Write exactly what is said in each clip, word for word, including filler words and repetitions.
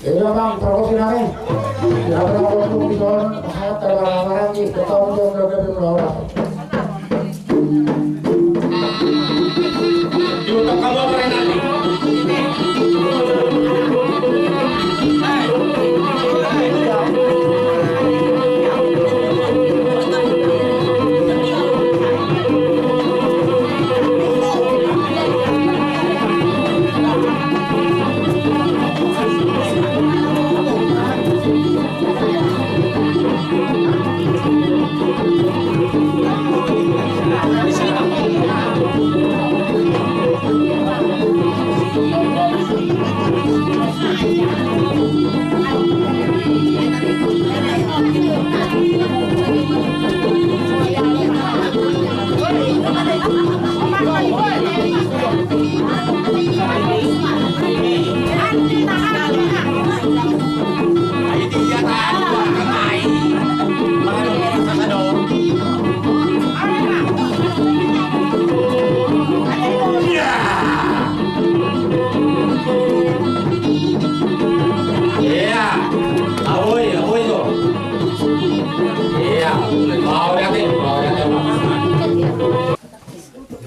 Jadi, Bang, promosi nami. Tidak pernah promosi di sana. Saya terlarang-larang di ketahuan dia udah gabe melawan.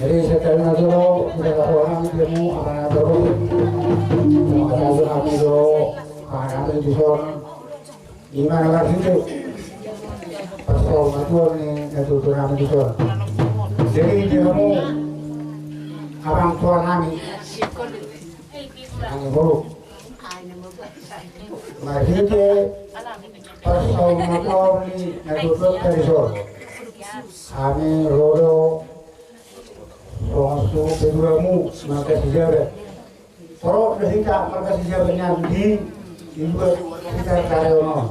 Jadi, sekali lagi lo, kita lakukan ilmu, apa yang terus. Terima kasih, kami lo, kami di sana. Ima na marhite pasahat ma tu nami, na tutu nami di son. Jadi di hamu amang tua nami, nami mulu. Marhite pasahat ma tu nami, na tutu nami di son. Hami ro do songon suhut paduamu, mangkasi jabat. Torop do hita mangkasi jabat nian di, di dua hita kareon on.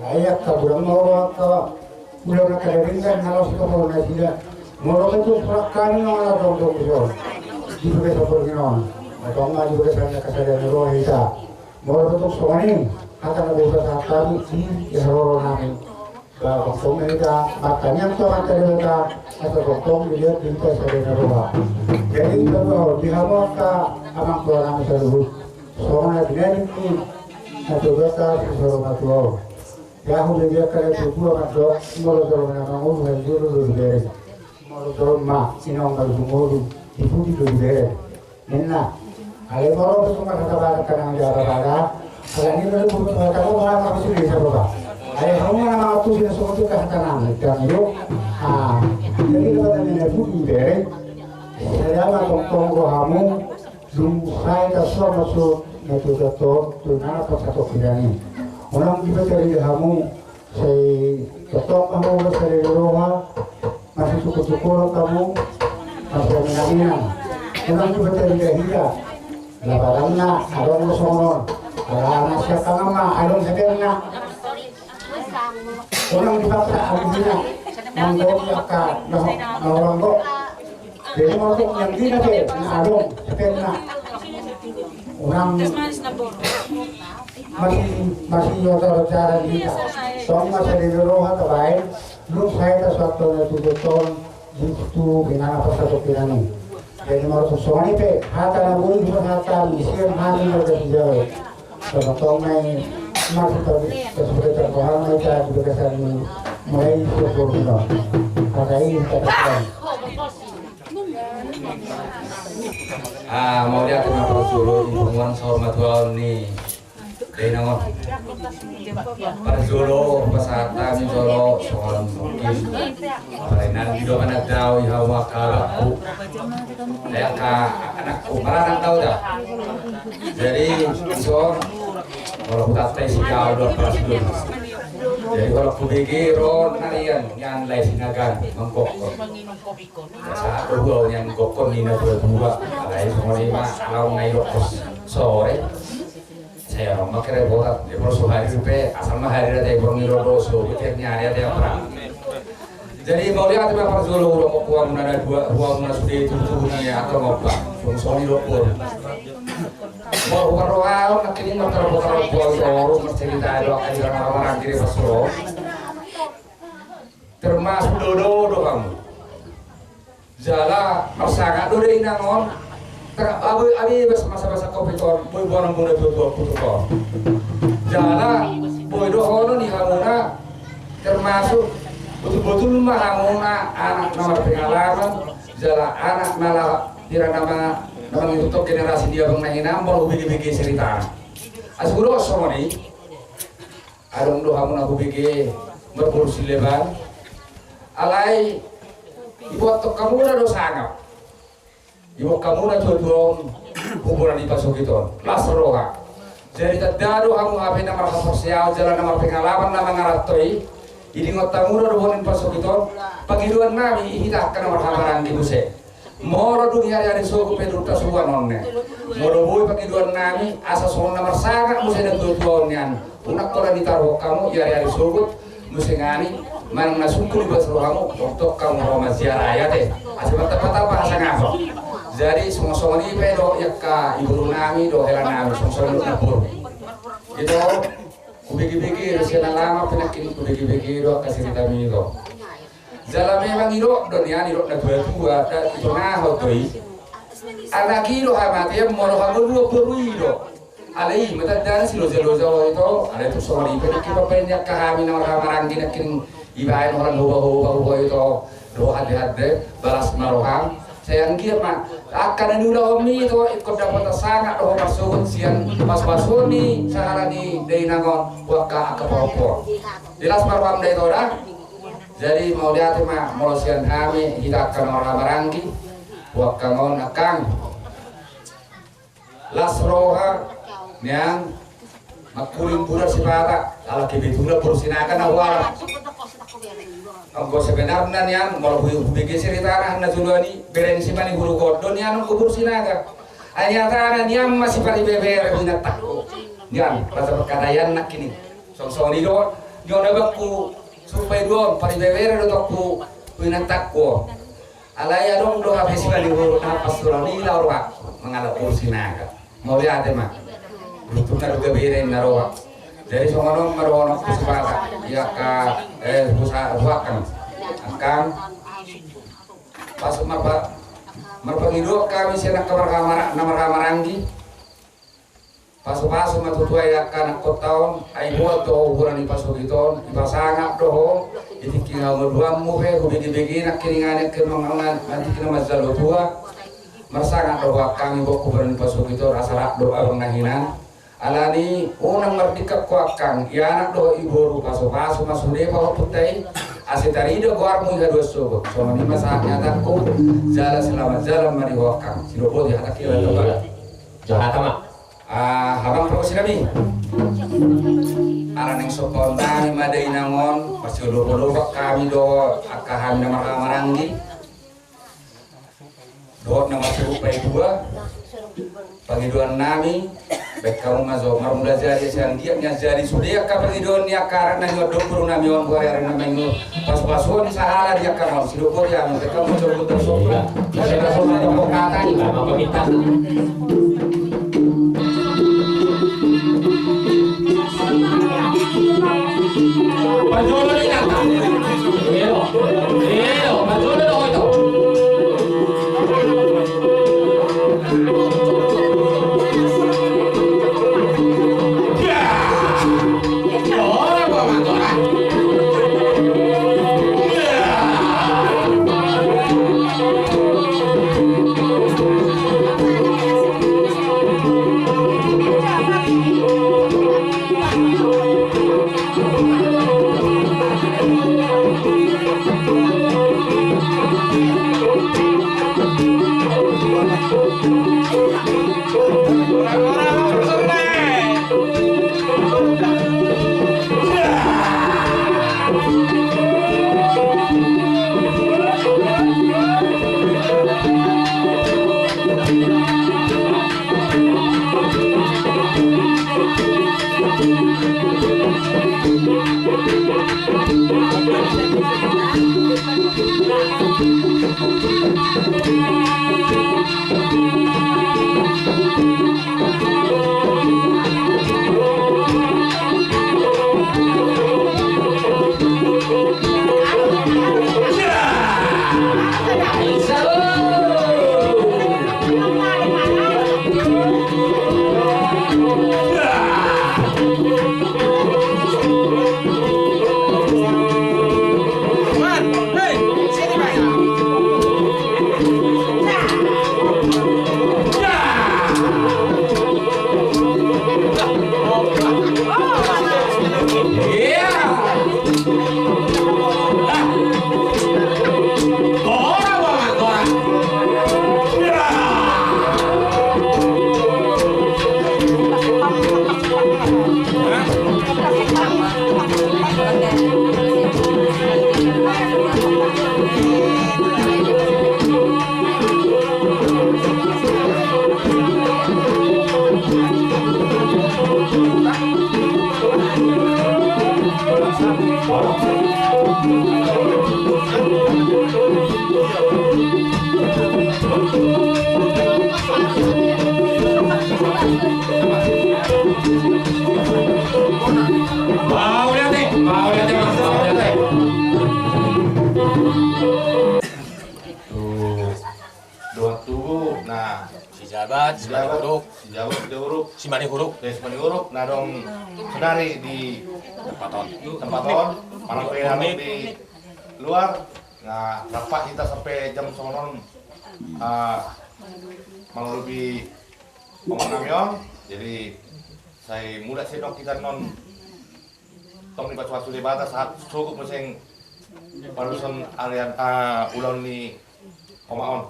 Layak ka bulan moro ka bulan na kada denggan na laos ka bulan na sida. Molo betul surat kami nang ala tongtong di son. Di bagasan borngin on. Tong ma di bagasan na kasada ni roha hita. Molo betul songon i hata na bosa sahat kami di haroro nami. Ba tongtong hita martangiang tu Amanta Debata asa tongtong dilehon di hita sada na roha. Jadi di hamu angka amang tua nami saluhut, songon na binahen ni na tuatua si Saro Matua on. Jahu be dia kada tutua mandok, molo jolma na mangolu hal jolo do dibereng. Molo jolma inong malu sumolu, di pudi do dibereng. Ninna. Alai molo pe tung marhata badan kan nang di hata badan. Alai ninna do bulu hata badan, molo marhata badan. Alai hamu na mangantusi na songon i pe hata nami, dang jo. Ah, jadi do hata nami na bulu ibereng. Sada ma tongtong do hamu, dung sae tasuan ma tu na tuatua on, tu na pasahat tu hita i. Unang dipatarida hamu, sai tongtong hamu marsadari roha, masitukutuku hamu, marsaminaminan. Unang dipatarida hita. Lapatanna adong do songon on. Ala na siapangan ma adong hepengna. Unang dipaksa aluhina. Manggohi angka na, na orang do. Jadi molo tung nian hita pe na adong hepengna. Unang masih, masih otor cara di hita. Tong marsadari roha tabaen, dung sae tasuan tu na tuatua on, di tu inana pasahat tu hita i. Jadi molo tung songon i pe hata na boi dipasahat hami sian hami marga Sijabat. Tongtong ma i, marhite pasahat tu Tuhan ma i, hita di bagasan ni mulai sian borngin on. Hata i hata Tuhan. Ah, mauliate ma parjolo di punguan saur matua on ni dainang on. Parjolo pasahat hami jolo songon mungkin. Parinan di dokan na dao i hamu angka abangku. Angka anakku, maranak dao da. Jadi di son, molo hutanta i si dao do parjolo. Jadi molo hubege ro na ian, nian lae Sinagan manggokkon. Sahat do hua nian gokkon ni na tuatua. Alai songon i ma laon na i dokkon sore. Sai adong ma kerepotan, jadi molo so hadir pe asal ma hadir ate, borngin on do so, betul ni ari ate, apa. Jadi mauliate ma parjolo hudok tu hamuna na dua, tu hamuna sude tutu ni atong opa. Songon i do boru. Boru parrohaon nangkin i martarbotar boru, marcerita do angka hira na maranggi di pasro. Termasuk dodo do hamu. Jala marsangap do dainang on. Abe, abe, bas masa-masa covid on, boi boanon muna tuatua putuk on. Jala, boi dohonon ni hamuna, termasuk botul-botul ma hamuna anak na marpengalaman, jala anak na laho, pira nama, na mangihuthon generasi di abang na hinan, molo hubege-bege cerita. Asa hudok songon i, adong do hamuna hubege marboru sileban. Alai, iboto hamuna do sangap. Iboto hamuna tuatua on, huboan ni pasogit on. Las roha. Jadi tanda do hamu hape na marhaporseaon jala na marpengalaman na mangaranto i. Idingot hamuna do boan ni pasogit on. Pangidoan nami i hita angka na marhahamaranggi muse. Molo dung i ari-ari sogot pe dung tasuan on ne. Molo boi pangidoan nami, asa songon na marsangap muse na tuatua on nian. Unang holan ditaruhon hamu i ari-ari sogot. Muse nami, manang na sungkun i bas rohamu, tongtong hamu ro maziarah i ate. Asa martamba-tamba hasangapon. Jadi, songon-songon i pe do, i angka iboru nami, do hela nami, songon-songon i do na boru. Ito, hubege-bege do sian na lama pe nangkin hubege-bege do angka cerita nami ito. Jala memang i do, do nian i do na tua-tua, da, ito na ho do i. Anak i do hamatean, molo hamu dua boru i do. Alai, mata dan si loja-loja ho ito, alai tu songon i pe nangkin papain ni angka hami na marhahamaranggi nangkin ibaen holan hoba-hoba ho ito, do hande-hande, balas ma roham. Sai anggiat ma, angka na niulahonmi ito, ingkon dapotan sangap do ho marsogot sian pasu-pasuon ni sahala ni dainang on, tu angka, angka pahompu on. Jelas ma roham da ito da? Jadi, mauliate ma, molo sian hami, hita angka na marhahamaranggi, tu angka on angkang. Las roha nian, mangkuling bulan sipata, ala kebetulan boru Sinaga na hualap. Anggo sebenarna nian, molo hu-, hubege ceritana na joloan i, bere ni si Manihuruk on do nian anggo boru Sinaga. Ai nyatana nian ma si Paribebere ho inantangku. Nian, rasa perkadaian nangkin i. Songon-songon i do, nion abangku, supai do on, Paribebere do tongku, ho inantangku on. Alai adong do hape si Manihuruk na pas tulang i laho rohangku mangalap boru Sinaga. Mauliate ma. Beruntung na do gabe inna roha. Jadi songon on ma dohononku sipata. Ia ka, eh, husa-, huakkan. Angkang. Pasu marpa-, marpangido hami sian angka marhamara-, na marhahamaranggi. Pasu-pasu ma tutu i angka anakkonta on, ai boan do ho huboan ni pasogit on, dipasangap do ho, di tingki haduamuanmu pe, hubege-bege nangkin i nangkin mangan, nangkin na manjalo tua, marsangap do ho angkang iboan huboan ni pasogit on, asa rap do abang na hinan. Alani, unang mardingkan ho angkang, ianak dohot iboru, pasu-pasu ma sude pahompunta i, asa tarida goarmu di haduan sogot, songon i ma sahat ni hatangku, jala selamat jalan ma di ho angkang, sidok boti hatangki. Iya. Jahata ma. Ah, habang pargonsi nami. Ala naeng sompaon nami ma dainang on, marsiolopan-olopan hami do angka hami na marhahamaranggi. Dohot na marsihupaidua. Pangidoan nami, baen hamu ma jo marmula jadi sian dia nian jadi sude angka pangidoan ni angka anak na nion dohot boru nami on, boru ari na mangihut. Pasu-pasuon ni sahala di angka on, sidok boti hami, baen hamu ma jo. Iya. Pasu-pasuon ni angka on. Mauliate, mauliate, Mas, mauliate. Tuh, dua tubuh, nah. Si Jabat, si Jabat, Manihuruk. Si Jabat, si Manihuruk. Eh, si Manihuruk, na adong saonari di tempat on. Tempat on, manang pe adong di luar. Nah, rap hita sampe jam songon on, ah, mangurupi omongnami on. Jadi, sai mulak sian on hita annon. Tong dipasupasu Debata sahat sogot muse paluson arian, ah, ulaon ni omak on.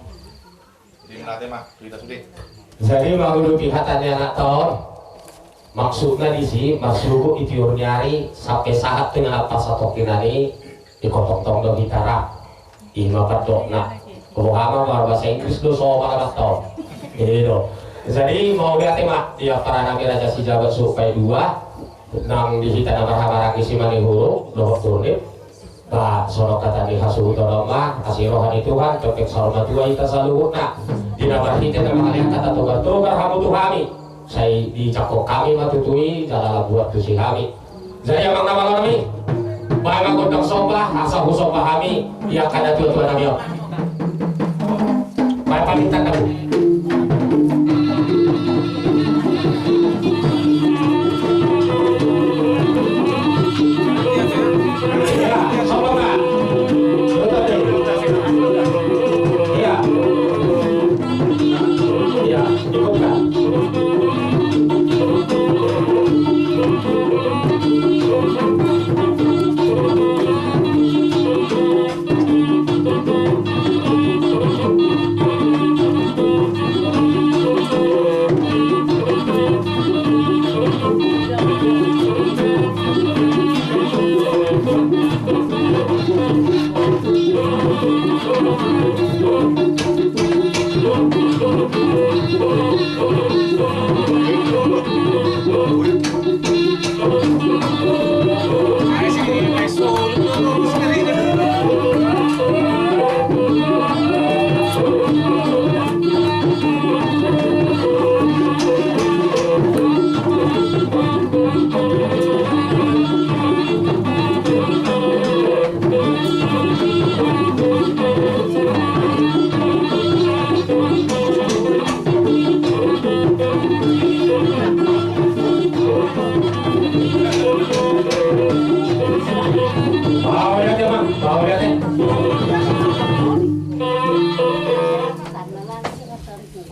Jadi, mauliate ma tu hita sude. Jadi, mangurupi hata ni anakta on, maksudna disi, marsogot di tiur ni ari sampe sahat tu na pasatongkinan i, di tongtong do hita ra. I ma pandokna. Roha ma, marbahasa Inggris do, so ma na mantong. I do. Jadi, mauliate ma, ia paranami Raja Sijabat Suhut Paidua, nang di hita na marhahamaranggi si Manihuruk dohot Turnip. Ba, songon hata ni hasuhuton on ma, asi roha ni Tuhan, tongtong saur matua hita saluhutna. Di na marhite na mangalean hata togar-togar hamu tu hami. Sai dijangkon hami ma tutu i, jala lam buat tusi hami. Jadi, amang na malo nami, baen ma gondang somba, asa husomba hami di angka na tua-tua nami on. Baen paminta nami. Iya, somba, Pak. Somba, Pak. Iya. Iya, cukup, Pak.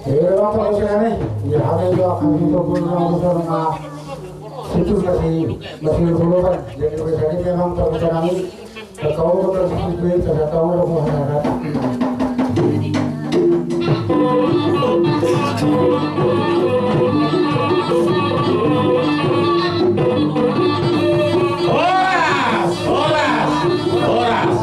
Jadi, bang, kalau saya nih, ya, ada juga kami itu pun langsung sama situ masih, masih dulu, kan. Jadi, biasanya memang kalau saya nih, Horas, horas, horas.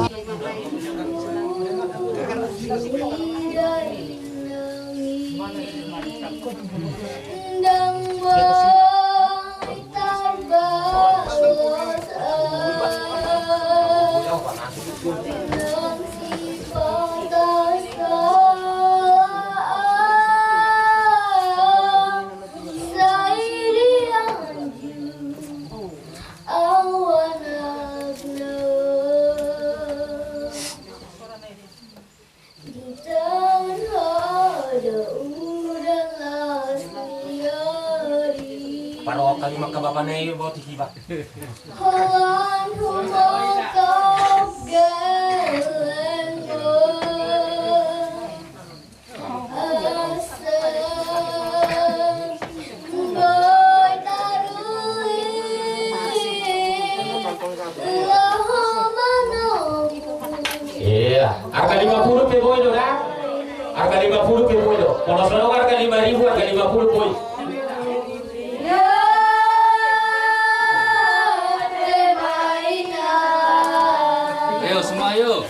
Paro angka lima angka bapa na i boti hiba. Holan humongkop gelenggo. Asa boi taruhi laho manombu. Iya, harga lima puluh pe boi do da. Harga lima puluh pe boi do. Kalau sono harga lima ribu, harga lima puluh boi. Ayo semua yuk.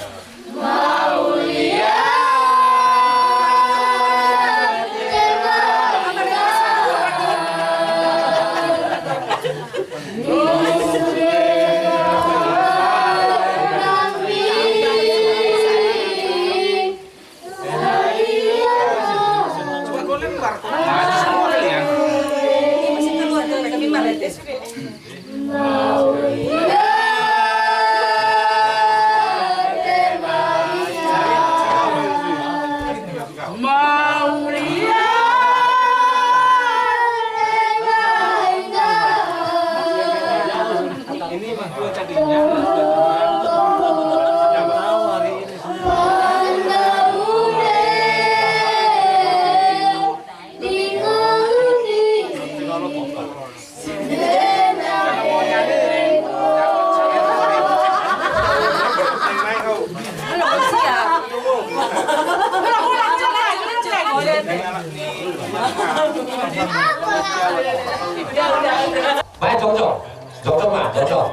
Baik, jongjong. Jongjong, Ma, jongjong.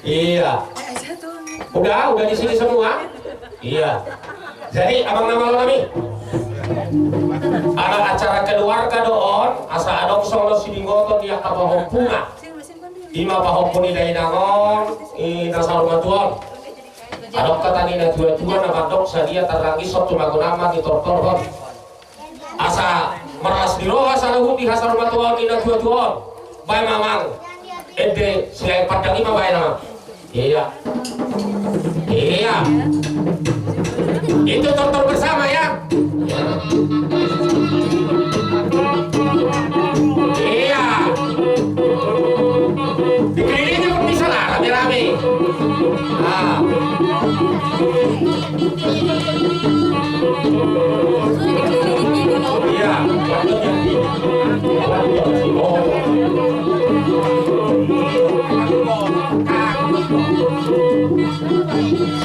Iya. Udah, udah di sini semua? Iya. Jadi, abang na malo nami, ala acara keluarga do on, asa adong songon siningoton di angka pahompuna. Ima pahompu ni dainang on, i na saur matua on. Adong hata ni na tua-tua na mandok sadia tarrangis on tu magonama di tortor on. Asa marlas ni roha saluhut di hasar matua on, i na tua-tua on. Baen ma amang. Ende sian pandang i ma baen amang. Iya. Iya. Itu tonton bersama ya. Iya. Dikelilingi pun bisa lah rame-rame. Ah.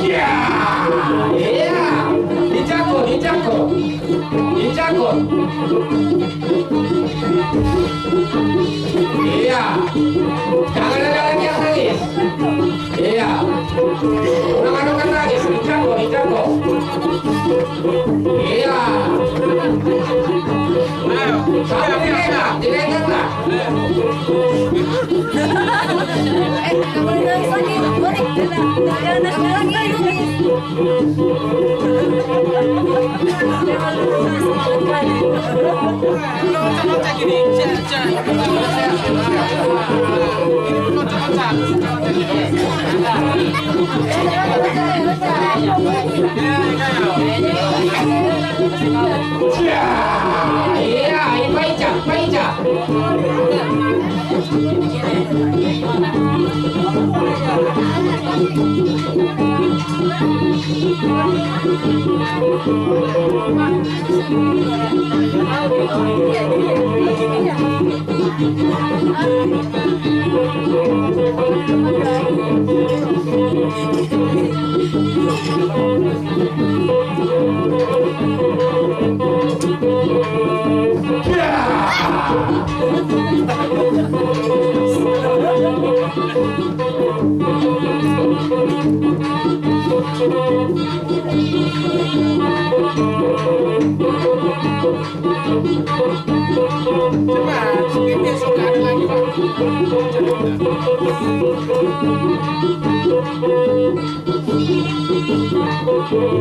Iya. Iya. Dijangkau, dijangkau. Dijangkau. Iya. Jangan ada lagi yang nangis. Iya. Unang adong nangis, dijangkau, dijangkau. Iya. Ayo, dilegang, dilegang lah. Iya, iya, paija, paija.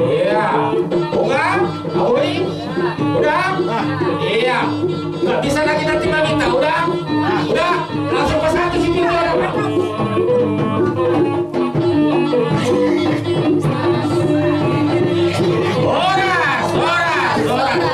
Iya. Bunga, Auri, udah? Iya. Nggak bisa lagi nanti meminta, udah? Udah? Langsung pasang ke situ, udah. Horas, horas, horas.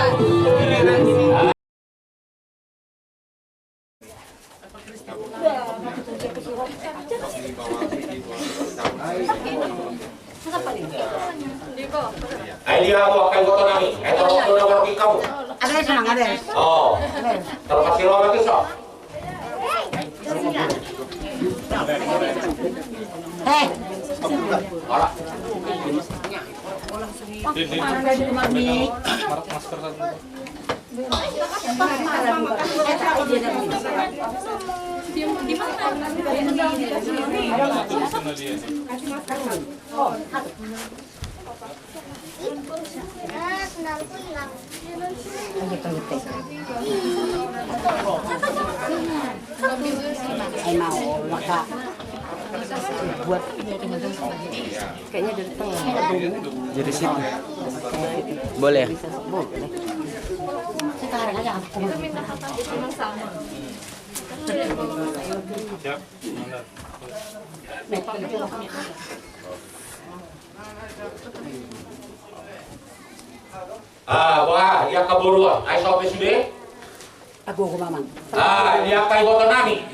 Ai dia hamu angka iboto nami, ai torop do na borngin hamu. Ada senang ada. Oh. Ada. Terpaksa lo lagi so. Hei. Ora. Masker satu. Emang maka buat. Kayaknya dari tengah. Dari situ. Boleh. Boleh. Sekarang aja aku. Ah, wah, ia kaboruan. Ai sope sude. Agogo mamang. Ah, ia angka iboto nami.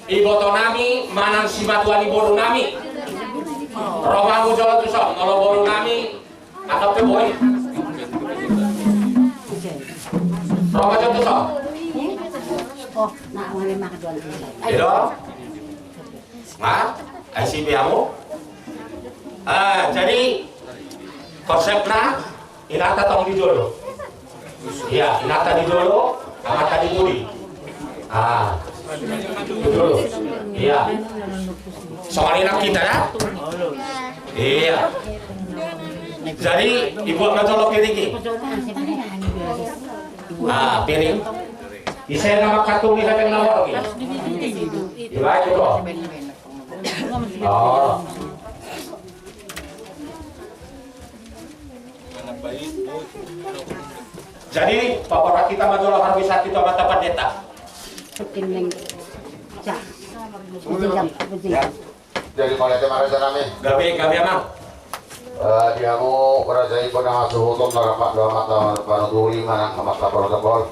Iboto nami manang simatua ni boru nami. Ro ma hamu jolo tu son, molo boru nami. Atau pe boi. Ro ma jolo tu son. Oh, na ngale maka doan tu. Ido. Nah, ai sipe hamu. Ah, jadi konsepna inanta tong di jolo. Iya, inanta di jolo, amanta di pudi. Ah. Di jolo. Iya. Songon i nang hita ya. Iya. Jadi ibuat ma jolo piring i. Ah, piring. Ise nama katung i hepeng na borngin. Ibaik itu. Oh. Jadi paparak hita ma jolo harus bisa kita mata pandeta. Ya. Jadi mauliate ma raja nami. Gabe, gabe amang. Eh, di hamu raja i bona hasuhuton na rap do amanta panuturi manang amanta protokol.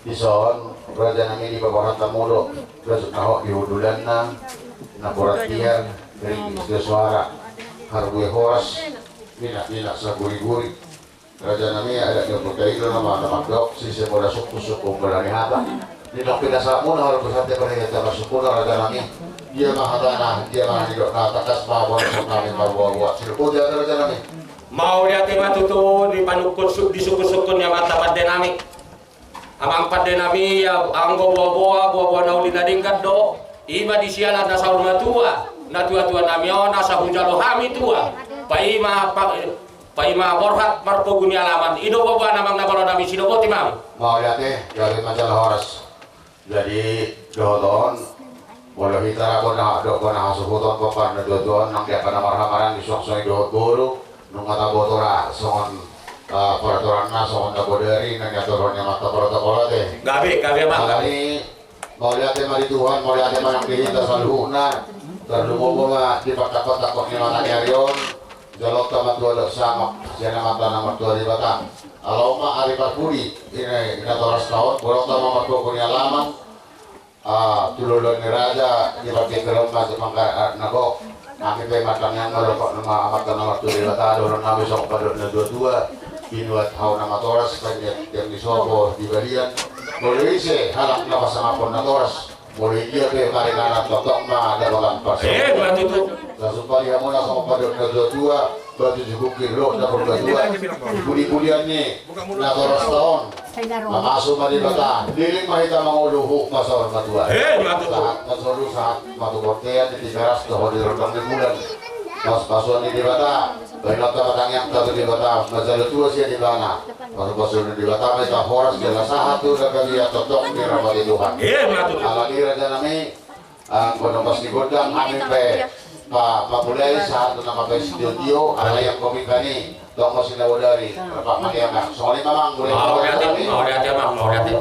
Dison raja nami dipaborhat hamu do, dasuk na hot di hundulanna, napuran tiar, ringgit suara, harbue horas, minak-minak saguri-guri. Raja nami adat ni ompunta i do nama na mandok, sise pola sungkun, sungkun pola ni hata. Di na pinasahatmuna harbue sate pada hata marsungkun raja nami. Dia ma hatana, dia ma nidokna, tangkas ma bolas nami marboa-boa. Sidok pun dia raja nami. Mauliate ma tutu di panungkun su-, di sungkun-sungkun ni amanta pande nami. Amang pande nami, anggo boa-boa, boa-boa na uli na denggan do. I ma di sialan na saur matua, na tua-tua nami on asa hujalo hami tua. Paima pa-, paima borhat marpogu ni alaman. I do boa-boa na amang na malo nami, sidok boti ma. Mauliate, gabe ma jala horas. Jadi dohot on, molo hita ra bona, do bona hasuhuton pomparan na tua-tua on, nang dia pana marhaha maranggi songon i dohot boru, nunga taboto ra songon, ah, peraturanna songon na bodari na niaturhon ni amanta protokol ate. Gabe, gabe amang. Alani mauliate ma di Tuhan, mauliate ma nang di hita saluhutna. Tarlumobi ma di pandapothon ni mata ni ari on. Jaloonta ma tua dohot samak sian amanta na martua Debata. Ala on ma ari parpudi i na torasta on, boanonta ma marpogu ni alaman. Ah, tu loloan ni raja, di pangkengkeon ma tu pangka-, ah, na gok. Nami pe martangiang ma dohot nama amanta na martua Debata, dohonon nami songon pandok na tua-tua. Binuat hau na matoras, panjat tiang ni sopo di balian. Molo ise halak na pasangaphon natoras. Molo i dia pe maringanan, tongtong ma dapotan parsaulian. Eh, ima tutu. Tasumpali hamu na songon pandok na tua-tua, batu juguk i ro na purbatua. Pudi-pudian ni natorasta on, mamasu ma Debata, leleng ma hita mangolu, huhut ma saur matua. Eh, ima tutu. Sahat ma solu, sahat ma tu bontean, di Tigaras dohot di rondang ni bulan. Pasu-pasuon ni Debata. Baen ma hita ma tangiangta tu Debata, manjalo tua sian ibana. Pasu-pasuon ni Debata ma hita horas jala sahat tu na badia, tongtong dirahmati Tuhan. Ima tutu. Alani raja nami, ah, anggo na pas ni gondang hami pe pa-, papulai sahat tu na mambaen sitio-tio, alai anggo minggan i tong ma si na bodari, rap ma di anak. Songon i ma amang, mauliate, mauliate amang, mauliate.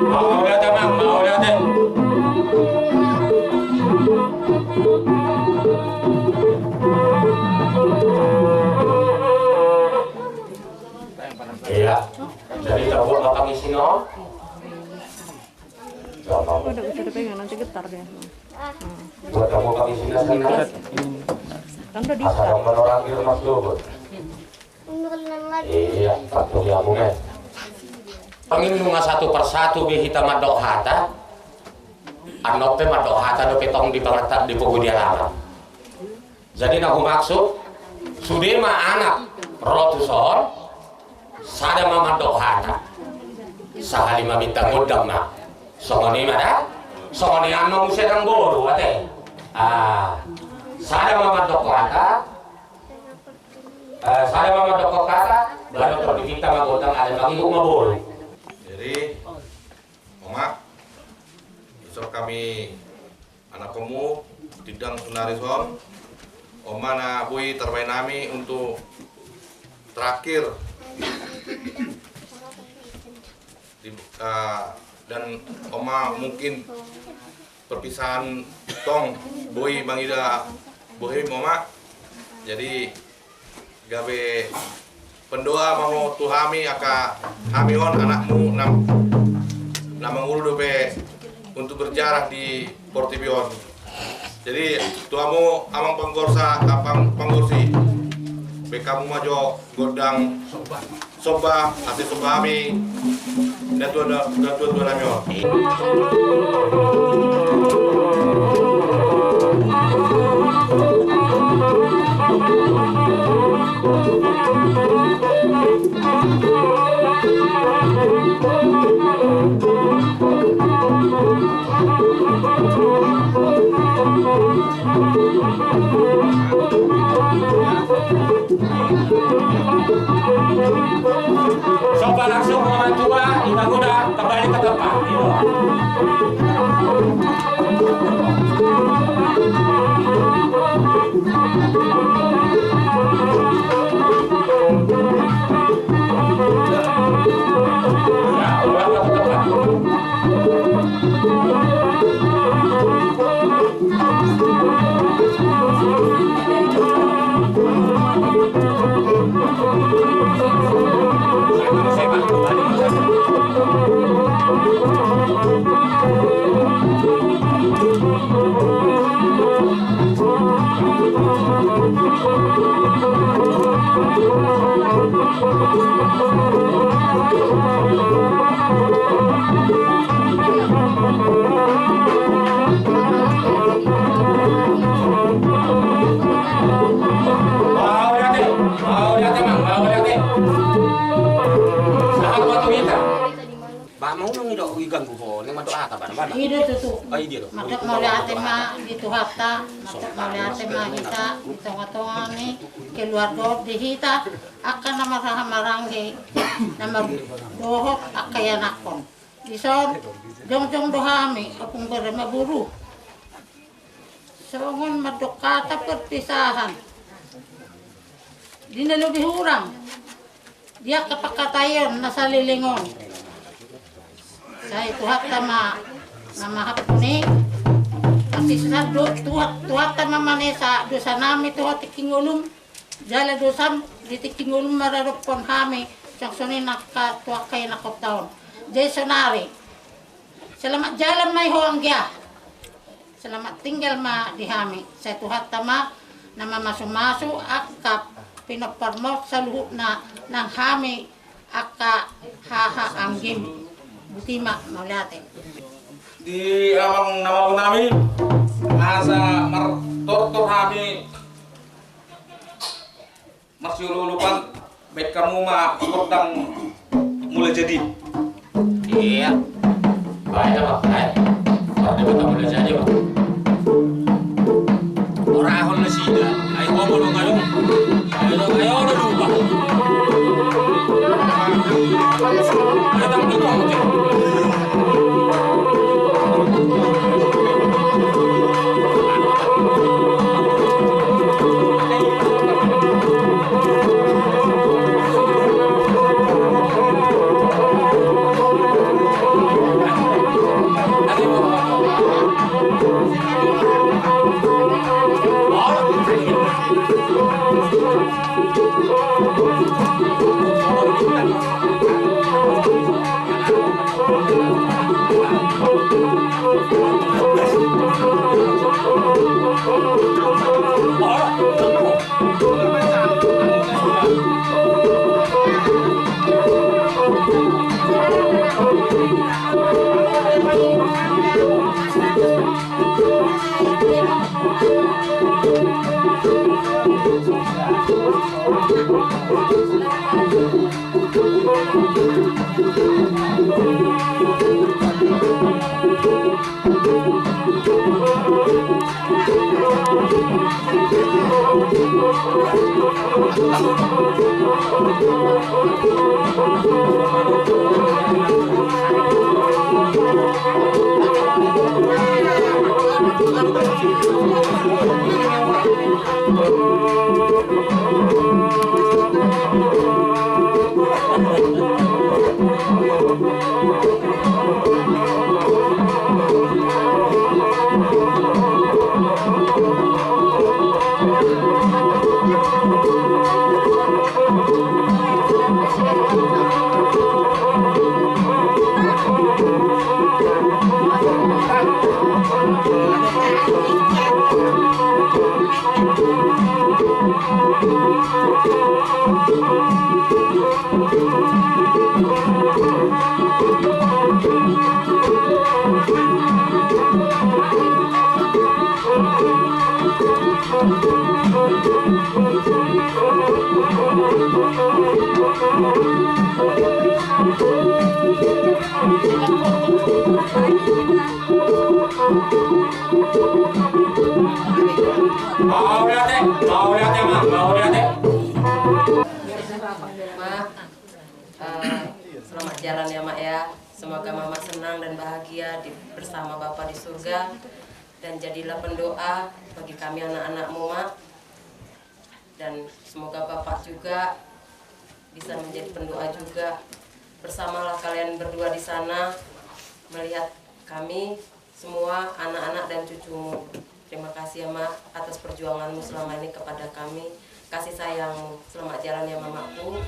Mauliate, Amang, mauliate. Iya. Jadi, tabuat ma pangisina. Udah, udah pegang, nanti getar dia. Buat kamu kami sini, sini. Kan udah asa diikat. Dong menorang di rumah dulu, Bu. Iya, satu ya, Bu, men. Pangido nunga satu persatu be hita mandok hata. Annon pe mandok hata dope tong di pangatar di pogu di alaman. Jadi na humaksud, sude ma anak ro tuson, sada ma mandok hata. Sahali ma minta gondang ma. Songon i ma da. Songon i annon muse dang boru ate. Ah, sada ma mandok hata. Eh, sada ma mandok hata. Baru tong dipinta ma gondang, ada mangido ma boru. Jadi, Oma, ison hami anakhonmu, Tindang Sunarison, on ma na boi tarbahen hami untuk terakhir di, eh, dan on ma mungkin perpisahan tong boi mangida bohim, Oma. Jadi, gabe pendoa ma ho tu hami, angka hami on anakmu na, na mangolu dope untuk berjarah di portibi on. Jadi, tu hamu amang panggorsa, amang panggorsi, bahen hamu ma jo gondang somba, ate somba hami natuatua, natuatua nami on. Somba langsung orang tua, kita udah kembali ke tempat. I do tutu. Mandok mauliate ma di Tuhanta, mandok mauliate ma hita di tongatonga ni keluarga on, di hita angka na marhaha maranggi, na mardohot angka ianakhon. Dison jongjong do hami, ompung, bere, boru. Songon mandok hata perpisahan di na lobi hurang, di angka pangkataion na saleleng on, sai Tuhanta ma na mahampuni. Asi sandok Tuhan, Tuhanta ma manesa dosanami tu tingki ngolum. Jala dosam di tingki ngolum maradophon hami, songon i nangkin tu angka ianakhonta on. Jadi sonari, selamat jalan ma i ho anggia. Selamat tinggal ma di hami. Sai Tuhanta ma na mamasumasu angka pinomparmon saluhutna nang hami angka haha anggim. Botima, mauliate. Di amang na malo nami, asa martortor hami marsioloolopan, baen hamu ma gondang Mula Jadi. Iya. Baen, Pak, baen. Gondang Mula Jadi, Pak. Orahon nasida. Ai ho molo ngadong. Ai ho, ai ho na lupa. Ai ho na lupa. Mauliate, mauliate, Mak, mauliate. Mak, eh, selamat jalan ya, Mak, ya. Semoga Mama senang dan bahagia di, bersama Bapak di surga. Dan jadilah pendoa bagi kami anak-anakmu, Mak. Dan semoga Bapak juga bisa menjadi pendoa juga. Bersamalah kalian berdua di sana, melihat kami semua anak-anak dan cucumu. Terima kasih ya, Mak, atas perjuanganmu selama ini kepada kami. Kasih sayangmu. Selamat jalan ya, Mamaku.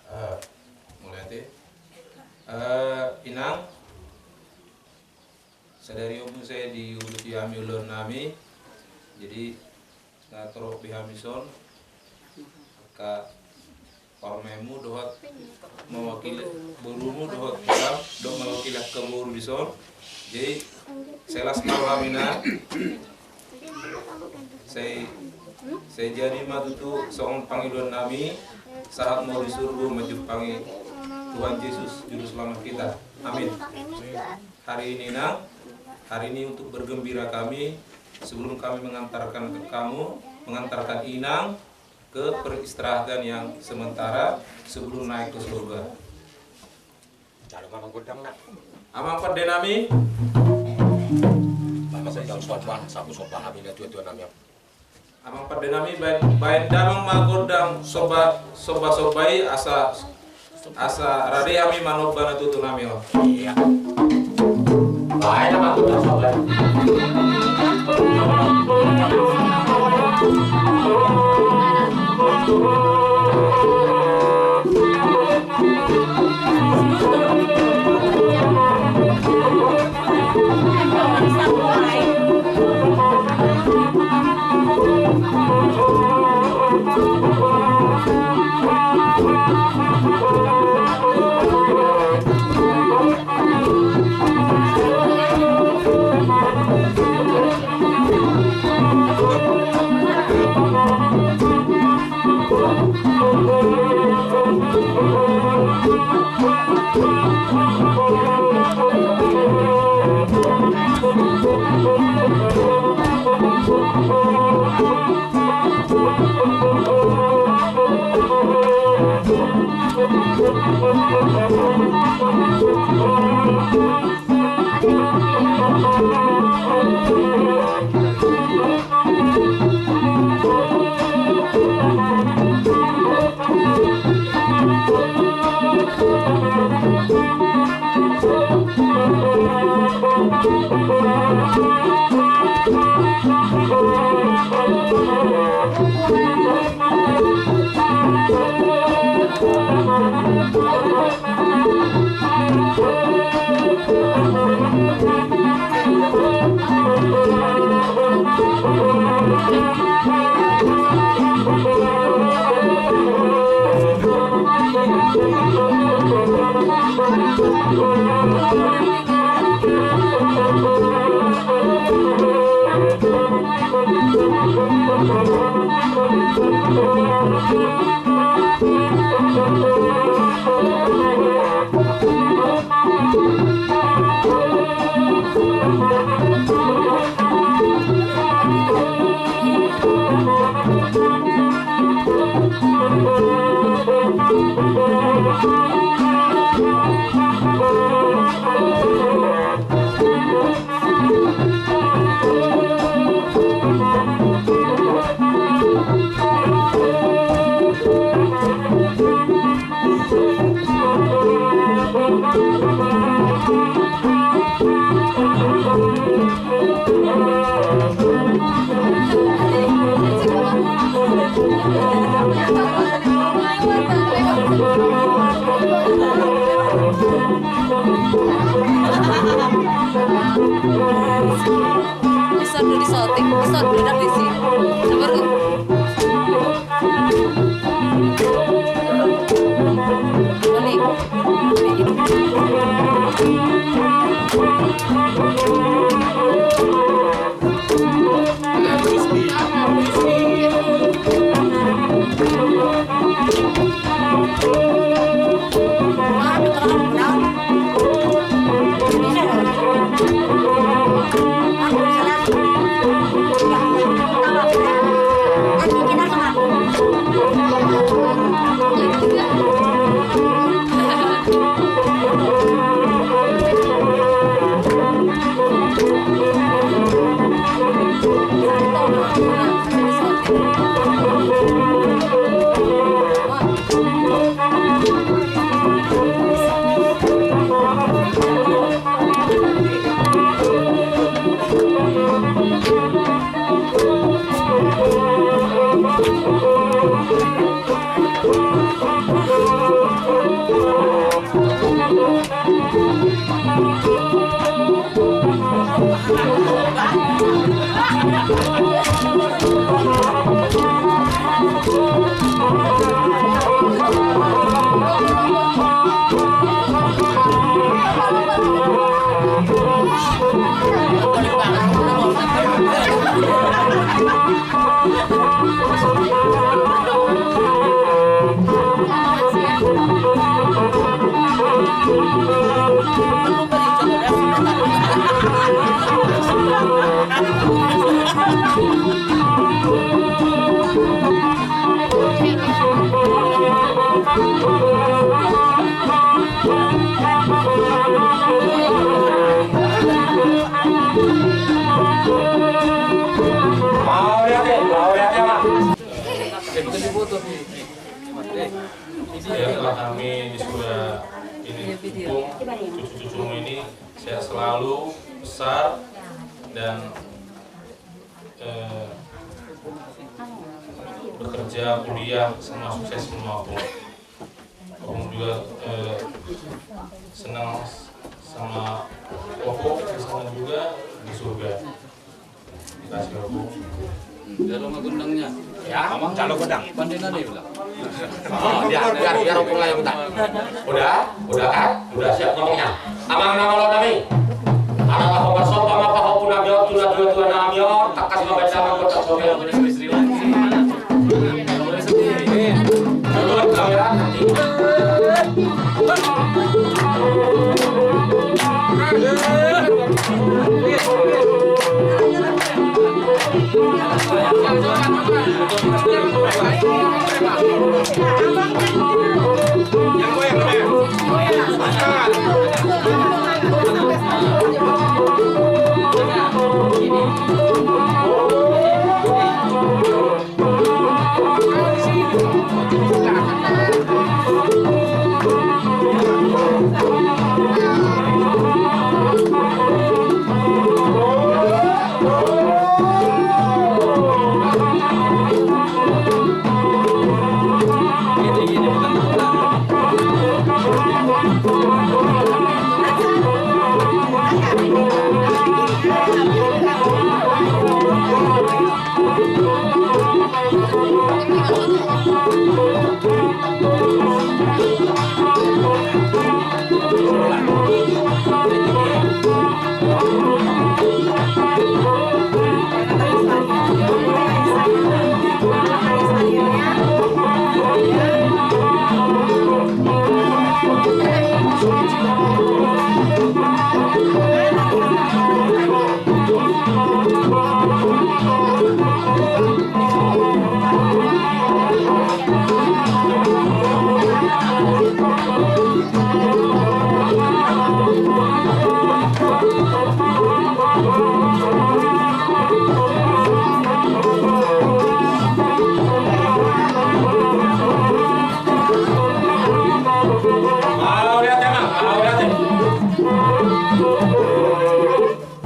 Eh, mauliate. Eh, Inang, sadari on muse diuduti hami ulaon nami. Jadi, na torop be hami son, angka parumaenmu dohot mewakili borumu dohot hita, dohot mewakili angka boru dison. Jadi, sai las ma roha hami na. Sai, sai jadi ma tutu songon pangidoan nami, sahat ma ho di surgo manjumpangi Tuhan Yesus, Juru Selamat kita. Amin. Hari ini, Inang, hari ini untuk bergembira kami, sebelum kami mengantarkan ke kamu, mengantarkan Inang ke peristirahatan yang sementara sebelum naik ke surga. Jalo ma amang gondang, Nak. Amang pande nami. Baen ma gondang somba, sapu somba hami natuatua nami. Amang pande nami, baen, baen damang ma gondang somba, somba, somba i asa, asa rade hami manomba natuatua nami on. Iya. Baen ma gondang somba i. Disorder, disorder, disorder, disorder, disorder. Sabar, Gus. Balik. Biarlah kami di surga ini, cucu-cucumu ini sehat selalu, besar, dan eh, bekerja, kuliah, semua sukses semua, Ompung. Ompung juga eh, senang sama Ompung, senang juga di surga. Dikasih, Ompung. Jalo ma gondangna. Ya, jalo gondang. Pandai na dia bilang. Oh, biar, biar, biar Ompung lah yang minta. Udah, udah kan? Udah siap ngomongnya. Amang na molo nami. Ala laho marsomba ma pahompu nami on tu natua-tua nami on, tangkas ma baen damang gondang sombong.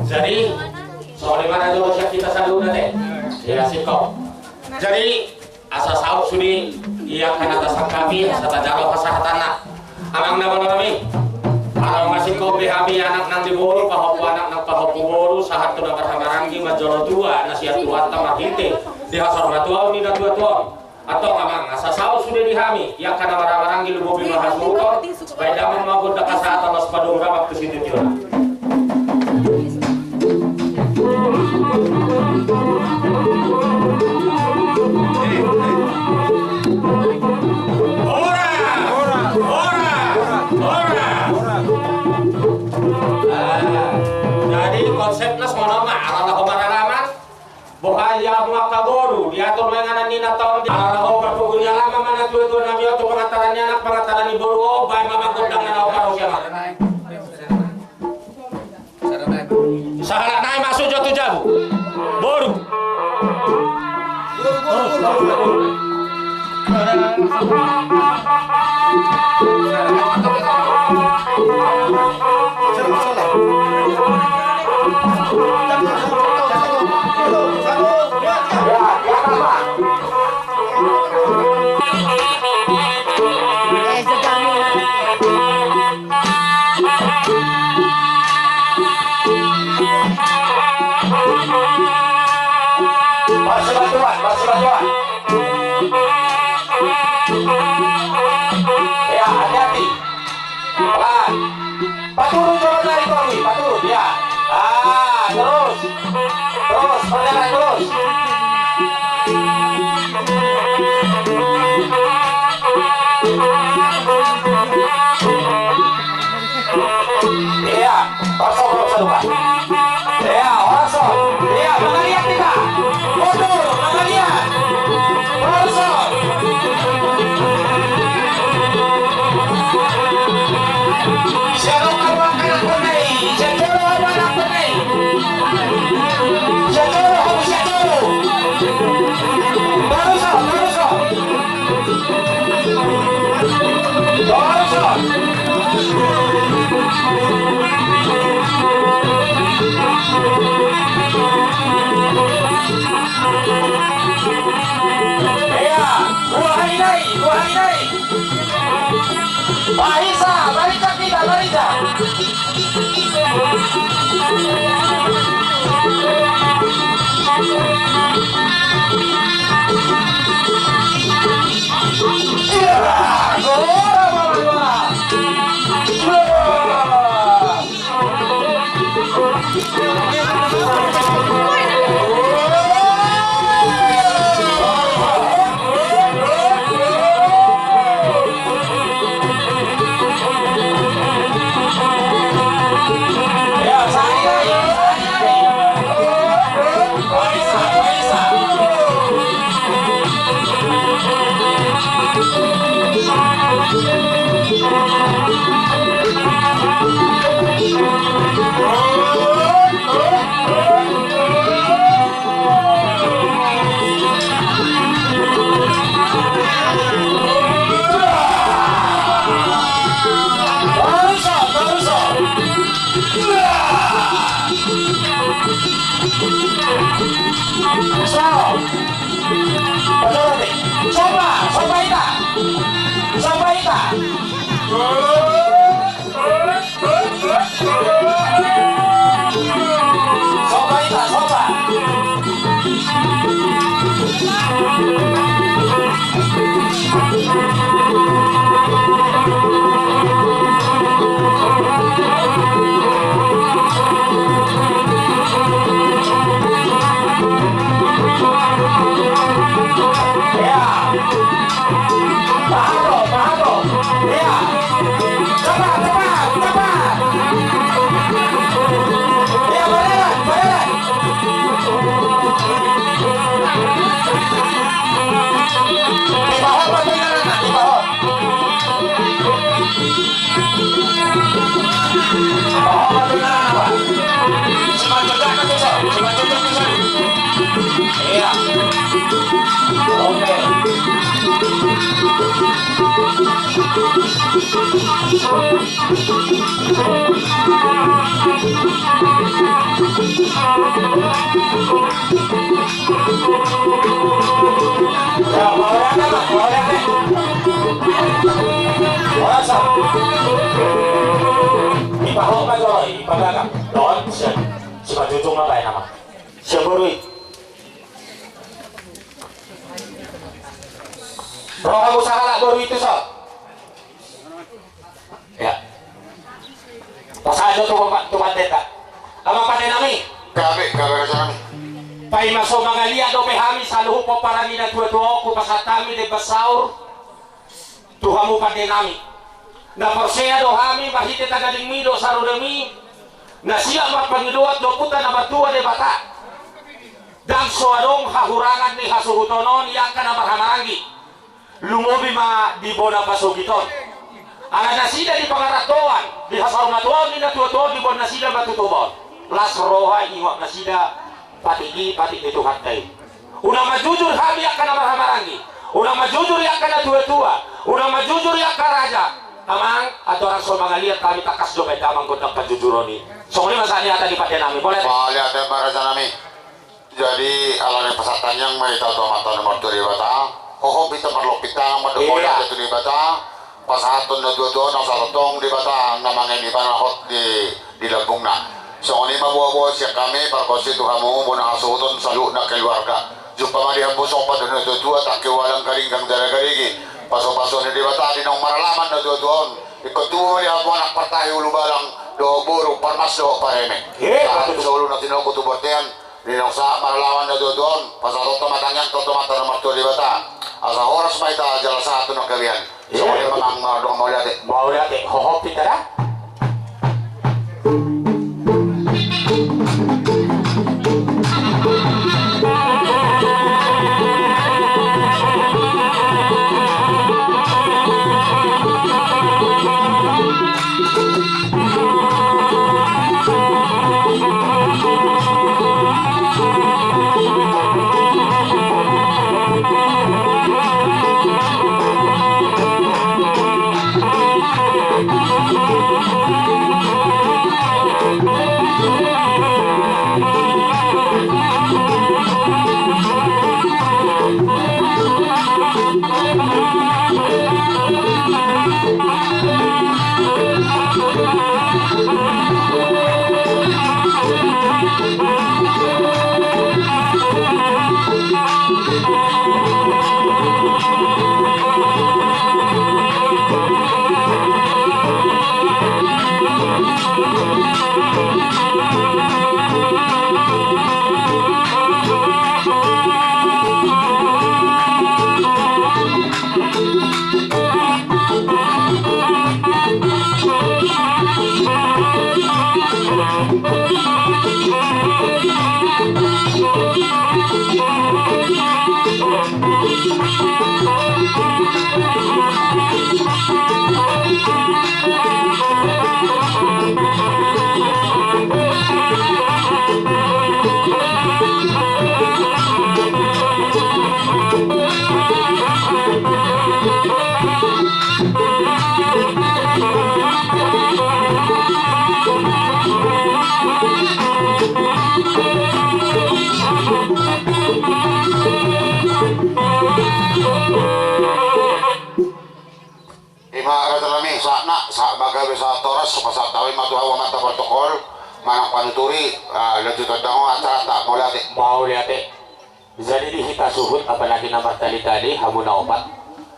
Jadi, songon i ma na jolo sian hita saluhutna te. Ya, singkop. Jadi, asa saut sude i angka na tasangkapi, asa tajalo hasahatanna. Amang na molo nami. Ala nunga singkop be hami anak nang di boru, pahompu anak nang pahompu boru, sahat tu na marhahamaranggi manjalo tua na sian Tuhanta marhite di hasormatuaon ni natua-tua on. Antong amang, asa saut sude di hami i angka na marhahamaranggi, lumobi ma hasuhuton, baen damang ma gondang hasahatan laos padomu damang tu situtuona. Horas! Horas! Horas! Jadi konsepna songon on ma, ala laho maralaman. Boha i hamu angka boru, diatur ma inganan ni inanta on, ala laho marpogu ni alaman ma natuatua nami on tu pangantaran ni anak, pangantaran ni boru on, baen ma gondang na naung parhosian. Sahalak nai masuk jo tu jabu. Boru. Marsibatuan, marsibatuan. Ya, hati-hati. Pelan. Paturun, turun dari, turun, paturun, ya. Ah, terus. Terus, berjalan terus. Iya, kosong, kosong, Pak. Iya, kosong. Iya, mangaliat kita. Mundur, mangaliat. Kosong. Siapa kawan anak pernah? Siapa kawan anak pernah? Siapa kawan, siapa kawan? Kosong, kosong. Marisa, marisa kita, marisa. Soba, soba hita. Soba hita. Soba hita, soba. Ia. Tahan do, tahan do. Ia. Cepat, cepat, cepat. Ia, bergerak, bergerak. Dipahot ma tu inganan, dipahot. Dipahot ma tu inganan, apa? Simanjujung ma tu, Sor. Simanjujung ma tu, Sor. Ia. Oke. Simanjujung ma baen, Amang. Sian boru i. Ro hamu sahalak boru i tu son. Ia. Pasahat jo tu, tu pandita. Amang pande nami. Gabe, gabe raja nami. Paima so mangaliat dope hami saluhut pomparan ni natuatua on, hupasahat hami demban saur tu hamu pande nami. Na porsea do hami marhite tagadingmi dohot sarodemi na siap marpangidoan tu Ompunta na martua Debata. Ndang so adong hahurangan ni hasuhuton on di angka na marhahamaranggi. Lumobi ma di bona pasogit on. Ala nasida di pangarantoan, di hasarumatuaon ni natuatua on, diboan nasida ma tu Toba on. Las roha, ingot nasida patik i, patik ni Tuhanta i. Unang manjujur hami angka na marhahamaranggi. Unang manjujur i angka natuatua. Unang manjujur i angka raja. Amang, andorang so mangaliat hami, tangkas do baen damang gondang panjujuron i. Songon i ma sahat ni hata ni pande nami. Mauliate. Mauliate ma raja nami. Jadi, ala ni pasahat tangiang ma hita tu Amanta na martua Debata, hohom hita marlompit tangan mandok mauliate tu Debata, pasahathon natuatua on asa tongtong Debata na mangihut ibana hot di, di lambungna. Songon i ma boaboa sian hami, pargonsi tu hamu bona hasuhuton saluhutna keluarga. Jumpa ma di hamu songon pandok ni natuatua, tangki ualang, garinggang jala garigi. Pasupasu ni Debata di naung maralaman natuatua on. Ingkon tubu ma di hamu anak partahi ulubalang, dohot boru parmas dohot pareme. Sahat tu solu na tinogu tu bontean. Di naung sahat maralaman natuatua on, pasahathon ma tangiang tu Amanta na martua Debata. Asa horas ma hita jala sahat tu na gabean. Songon i ma amang, mandok mauliate. Mauliate, hohom hita da. Ima raja nami, sahat na, sahat ma gabe, sahat horas, pasahat hami ma tu hamu amanta protokol, manang panuturi, ah, lanjuton dang on acaranta, mauliate. Mauliate. Jadi di hita suhut, apalagi na martali-tali, hamu na opat.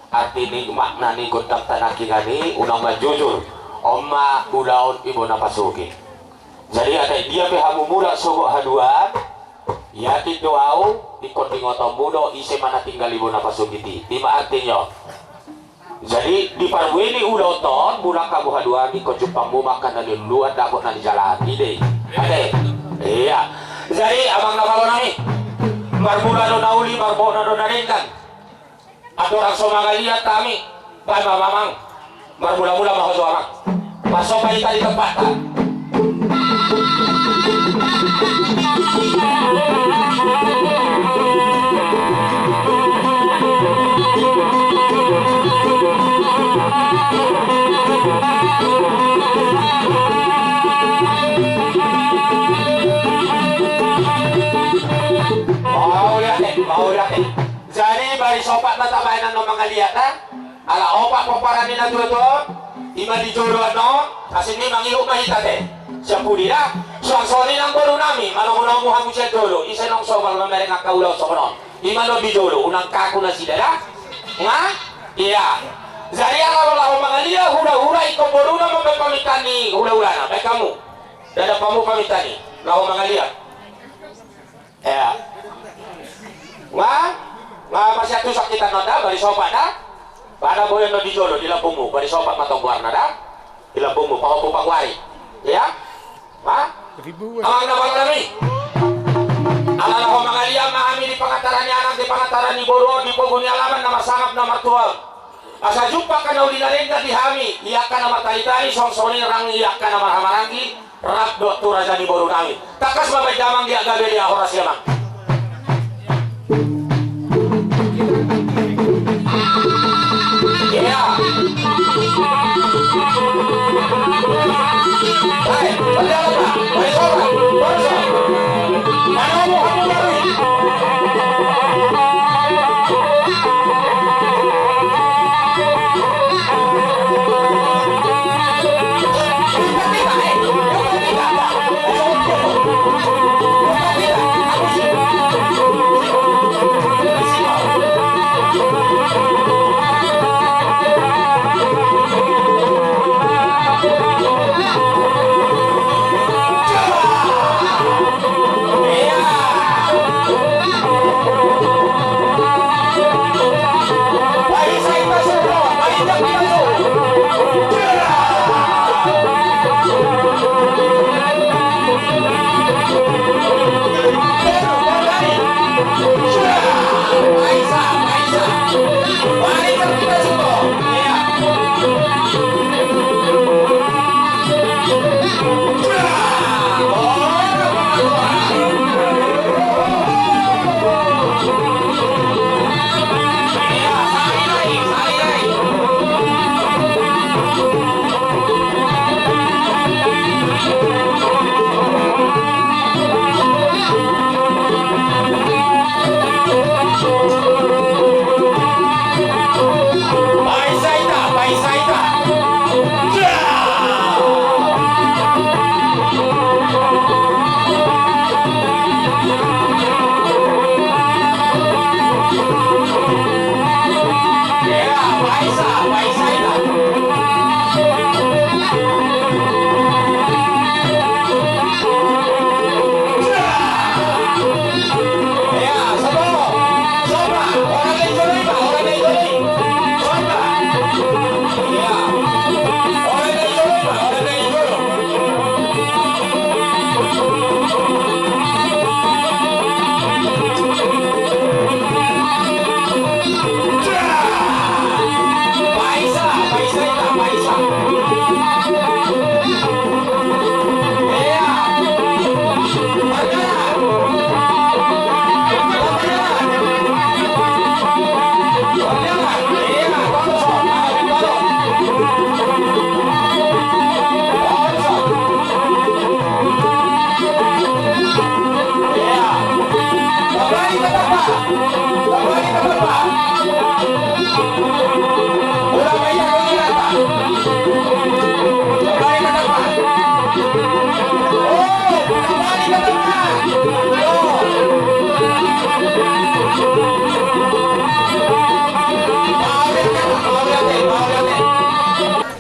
Arti ni makna ni gondang tanaki nami, unang manjujur. On ma ulaon i bona pasuki. Jadi ate dia pe hamu mulak sogot haduan, yakin do au, ingkon diingotonmu do ise ma na tinggal i bona pasuki i. Ima artina on. Jadi di parbue ni ulaonta on, mulak hamu haduan, ingkon jumpangmu ma angka na niluluan, dapot na nijalahan i do i. Ate. Ia. Jadi amang na malo nami, marmula do na uli, marbohona do na denggan. Andorang so mangaliat hami, baen ma amang. Marmula-mula ma ho jo amang. Marsopa hita di tempatta. Mauliate, mauliate. Jadi barisopat ma tabaen annon mangaliat, ha? Ala opat pomparan ni natua-tua on, ima di jolo annon, asing ni mangihut ma hita ate. Sian pudi da, suang songon i nang boru nami, manomu-nomu hamu sian jolo, ise naung somal mamereng angka ulaon songon on. Ima do di jolo, unang kaku nasida da. Nga? Ia. Jadi ala laho mangaliat hula-hula, ingkon boruna mambaen pamintaan ni hula-hulana, baen hamu. Dadap hamu pamintaan i, laho mangaliat. Ia. Nga, nga masiantusan hita annon da, barisopat da. Ba na boi annon di jolo, di lambungmu, barisopat ma tong goarna da. Di lambungmu, pahompu paguari. Ia? Nga? Amang na malo nami. Ala laho mangaliat ma hami di pangataran ni anak, di pangataran ni boru on, di pogu ni alaman na marsangap na martua on. Asa jumpang angka na uli na denggan di hami, di angka na martali-tali, songon i nang di angka na marhahamaranggi, rap dohot tu raja ni boru nami. Tangkas ma baen damang, di angka gabe, di angka horas i amang. Ia. Hai, berjalan, Pak. Baik, sobat. Baru, sobat. Mana mau kamu lari?